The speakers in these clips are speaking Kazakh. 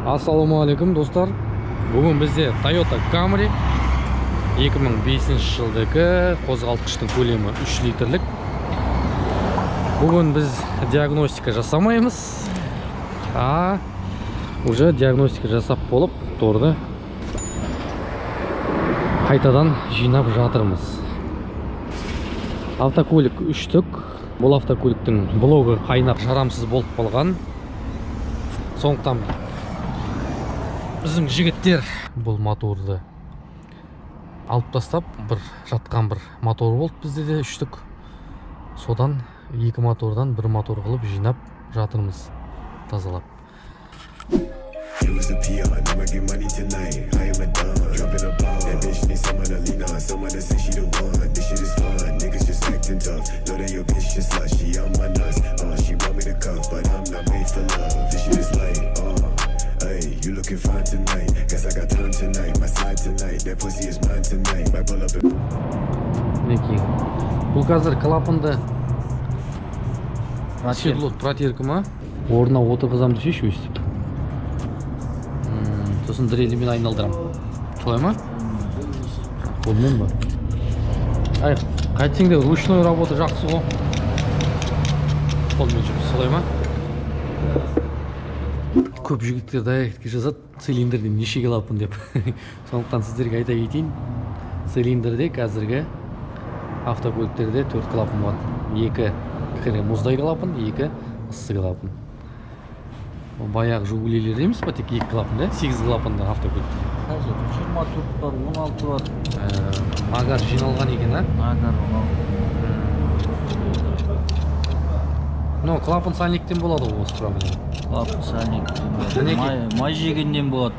Ассалаумағалейкум, достар. Бүгін бізде Toyota Camry 2005 жылдығы, қозғалтқыштың көлемі 3 литрлік. Бүгін біз диагностика жасамаймыз, а уже диагностика жасап болып, моторды қайтадан жинап жатырмыз. Автокөлік үштік. Бұл автокөліктің блогы қайнап жарамсыз болып қалған. Сондықтан біздің жігіттер бұл моторды алып тастап, бір жатқан бір мотор болды бізде де үштік. Содан екі мотордан бір мотор қылып жинап жатырмыз, тазалап. You was a peon, I'ma get money tonight. I am a don, dropping a ball. That bitch need someone to lean on, someone to say she the one. This shit is fun, niggas just acting tough. Know that your bitch just slut, she on my nuts. She want me to cuff, but I'm not made for love. This shit is light, Hey, you looking fine tonight. Guess I got time tonight, my side tonight. That pussy is mine tonight. Might pull up and Мінекей, бұл қазір клапанды седло протирка ма, орнына отырғызамын десейші өйстіп. Сосын дрелімен айналдырамын, солай ма, қолмен ба? Ай, қайтсең де ручной работа жақсы ғой, қолмен жұмыс, солай ма? Көп жігіттер директке жазады, цилиндрде неше клапан деп. Сондықтан сіздерге айта кетейін, цилиндрде қазіргі автокөліктерде төрт клапан бар: екі кірі мұздай клапан, екі ыссы клапан. Ол баяғы жигулилерде емес па, тек екі клапан да, сегіз клапанды автокөліктер. Қазір 24 бар, 16 бар. Нагар жиналған екен, а? Нагар 16. Но клапан сальниктен болады ғой осы проблема. Клапан сальник. Мінекей. Май жегеннен болады.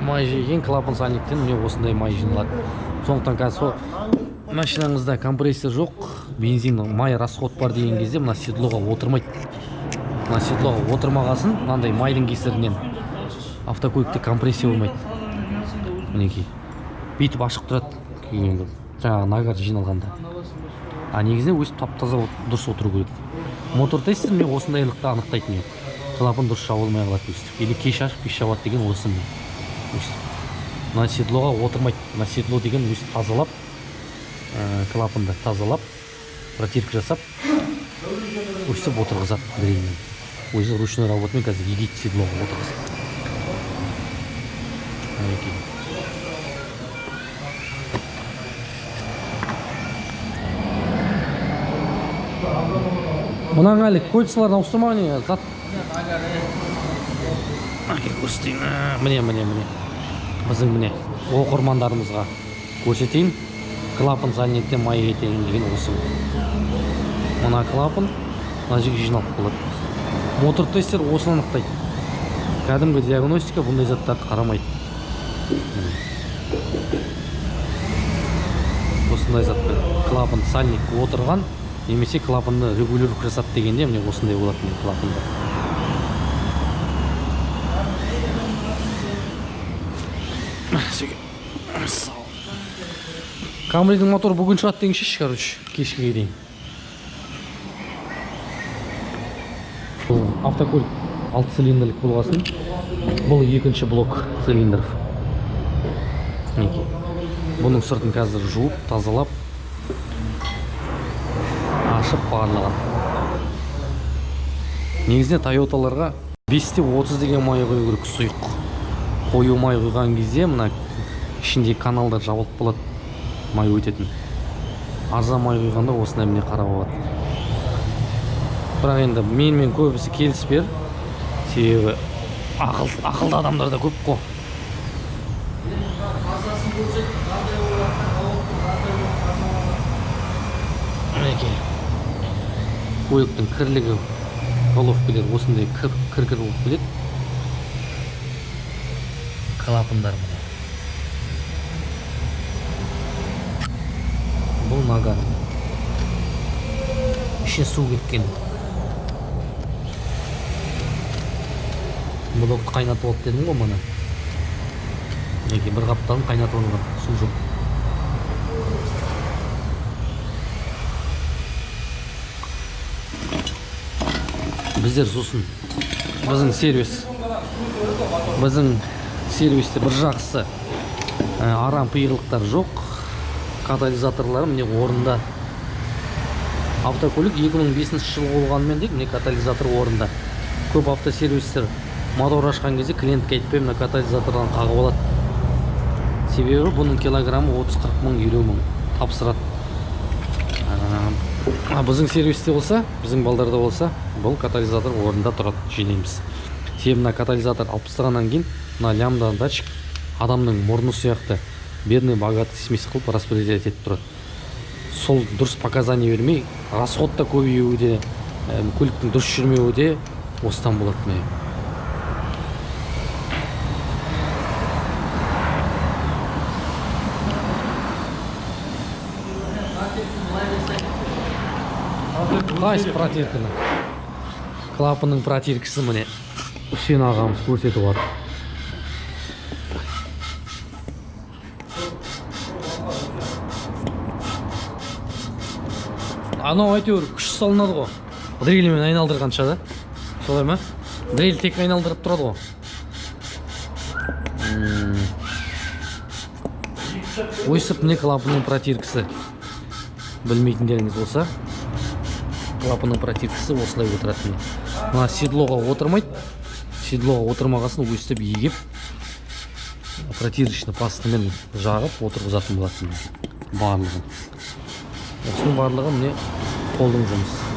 Май жеген клапан сальниктен міне осындай май жиналады. Сондықтан қазір сол машинаңызда компрессор жоқ, бензин май расход бар деген кезде мына седлоға отырмайды. Мына седлоға отырмағасын, мынандай майдың кесірінен автокөлікте компрессия болмайды. Мінекей, бүйтіп ашық тұрады күйген, жаңағы нагар жиналғанда. А негізінен өстіп тап таза дұрыс отыру керек. Мотор тестер міне осындайлықты анықтайды. Міне, клапан дұрыс жабылмай қалады өстіп, или кеш ашып, кеш жабады деген осы. Міне, өстіп мына седлоға отырмайды. Мына седло деген өстіп тазалап, клапанды тазалап, протирка жасап, өстіп отырғызады дрельмен. Өзі ручной работамен қазір егейді, седлоға отырғызады. Мінекей. Мынаның әлі кольцаларын ауыстырмаған не зат. Әке, көрсетейін. Міне, міне, міне, біздің, міне, оқырмандарымызға көрсетейін. Клапан сальниктен май кетейін деген осы. Мына клапан мына жерге жиналып қалады. Мотор тестер осыны анықтайды. Кәдімгі диагностика бұндай заттарды қарамайды. Міне. Осындай затпен клапан сальник отырған немесе клапанды регулировка жасады дегенде, міне, осындай болады. Міне, клапанда Камридің моторы бүгін шығады деген шеш, короче, кешкіге дейін. Бұл автокөлік алты цилиндрлік болғасын, бұл екінші блок цилиндров. Мінекей, бұның сыртын қазір жуып, тазалап, ашып барлығын. Негізінде Тойоталарға 5-те 30 деген май құю керек, сұйық. Қою май құйған кезде мына ішіндегі каналдар жабылып қалады, май өтетін. Арзан май құйғанда осындай, міне, қара болады. Бірақ енді менімен көбісі келіспер, себебі ақылды адамдар да көп қой. Тазасын көрсет, қандай болады, қандай болады. Мінекей, көліктің кірлігі, головкалер осындай кір кір кір болып келеді. Клапандар міне, бұл нагар, ішіне су кеткен. Блокты қайнатып алды дедім ғой. Мына, мінекей, бір қапталын қайнатып алынған, су жоқ. Біздер сосын, біздің сервис Біздің сервисте бір жақсысы, арам пиғылықтар жоқ, катализаторлары міне орында. Автокөлік 2005 жыл болғанымен де, міне, катализатор орында. Көп автосервистер мотор ашқан кезде клиентке айтпай мына катализатордан қағып алады, себебі бұның килограммы 30-40 мың, 50 мың тапсырады. А біздің сервисте болса, біздің балдарда болса, бұл катализатор орында тұрады, жинаймыз. Себебі мына катализатор алып тастағаннан кейін мына лямбда датчик адамның мұрны сияқты бедный богатый смесь қылып распределять етіп тұрады. Сол дұрыс показания бермей, расход та көбеюі де, көліктің дұрыс жүрмеуі де осыдан болады, міне. Қайсы протирканы? Клапанның протиркасы, міне, Үсен ағамыз көрсетіп жатыр. Анау әйтеуір күш салынады ғой дрельмен айналдырғанша да, солай ма? Дрель тек айналдырып тұрады ғой. Өйстіп, міне, клапанның протиркасы. Білмейтіндеріңіз болса, клапанның протиркасы осылай отырады, міне. Мына седлоға отырмайды. Седлоға отырмағасын, өйстіп егеп, протирочный пастамен жағып отырғызатын болатын барлығын. Осының барлығы, міне, қолдың жұмысы.